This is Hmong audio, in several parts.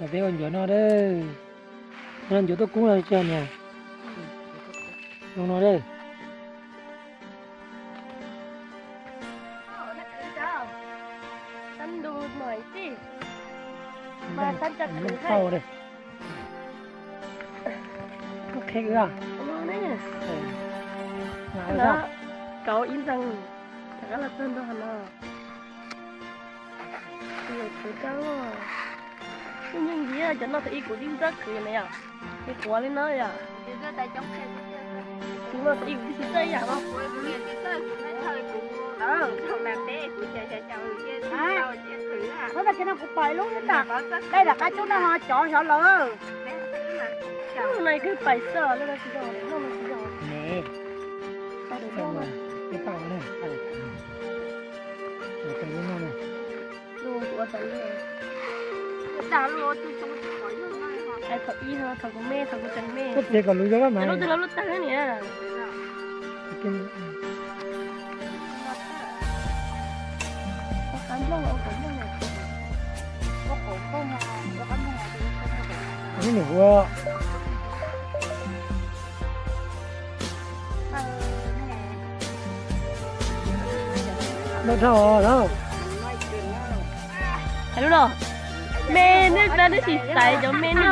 Peb ua ncuav no dab, no ncuav tuaj kub no tsis niam. Zoo no dab. Kauv ib ntxeeg, rov qab los txog ntua no. Khwv kab, yeej nci cov no thaum ub kuv tib txawj khwv na yom, ces quav li no yom. Kuv no thaum ub kuv tsis txawj ib yam no. Hnub no kuv pais lub nram dej nram qab cub no ho cov xyov lawm. Hnub no kuv pais xwb, hnub no tsis yog. Hais thaum ub, thaum kuv me, thaum kuv tseem me. Koj txiav kom luv zog mas. Lub twg los lub tag niam. Ua qab nplooj, ua qab nplooj. Ua qab nplooj. Ua qab nplooj. Ua qab nplooj. Hais lub no, me nej pab nej tsis xaiv cov me nej.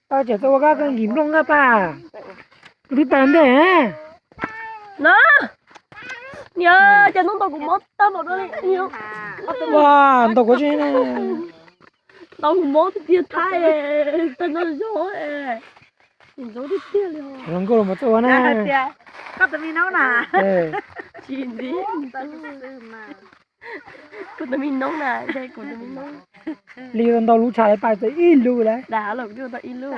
Tau tseem tau ua koj koj nkim nplooj nqaj paj, kuv twb tag ntej. No, niam, cas hnub ntau kuv mob tag npaum no li. Ua ntau kuv tsis, ntau kuv mob tiag tiag, thaij tag nrho zog, ntxub tiag tiag li. Hluas nkauj los mas txawj ua na. Koj tus me noob na. Tsis ntxim, kuv tus me noob na, kuv tus me noob. Li ntau lub tshav pais tau ib lub lawm. Dag los kuv twb tau ib lub.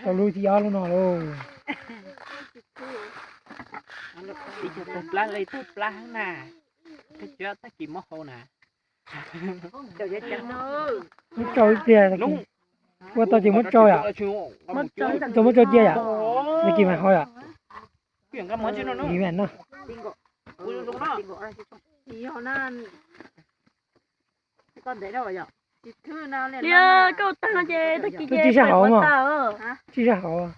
Tau lub thib ob lub no lauj. Ib co tawg plab li tawg plab na. Tag kis muab hau na. Muab rau ib pliag. Ua tau ces muab rau yom. Tau muab rau cia yom. Tag kis mas hau yom. Ib yam no. Li koj ua tag no ces tag kis ces pais quav tag. Tsis sab hauv.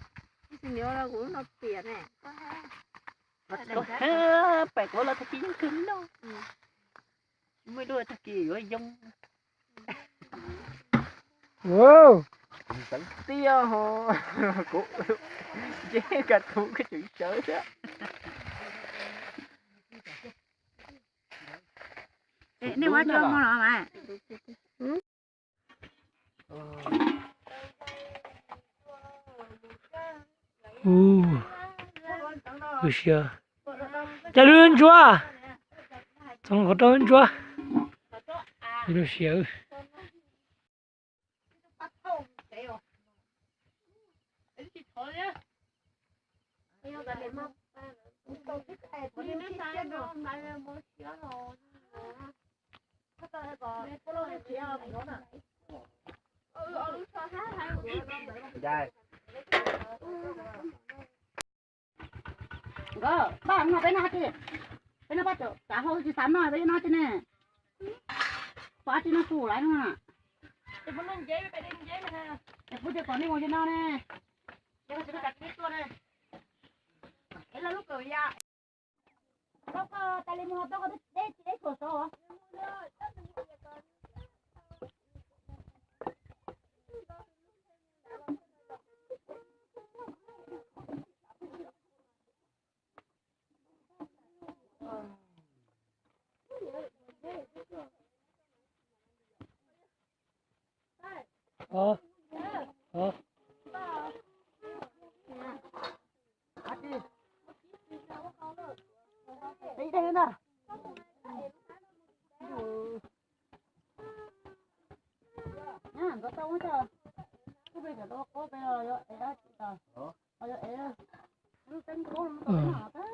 Pais quav los tag kis yeej kawg li no. Muaj ib lub tag kis yuav yoo. Xeev tiag ho, kuv ntseb ka tu koj tseem sawv thiab. Nej muab tso mo no mas. Ua, ua siav. Cas lub ntsuab, txoov qhov rau lub ntsuab. Lub siav. Nkawd, pab no peb no hais tias, peb no pab txawm kav hau tsis xav noj peb no ces ne, pab tsis noj su lawm no. Pub tias kom nej mus ces no ne, es tsis no kav tsis tuaj ne. Es lawv lub kawm yam. Koj, koj tas li mus tau koj deb tsis deb tsuas sov.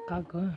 Qab kawg.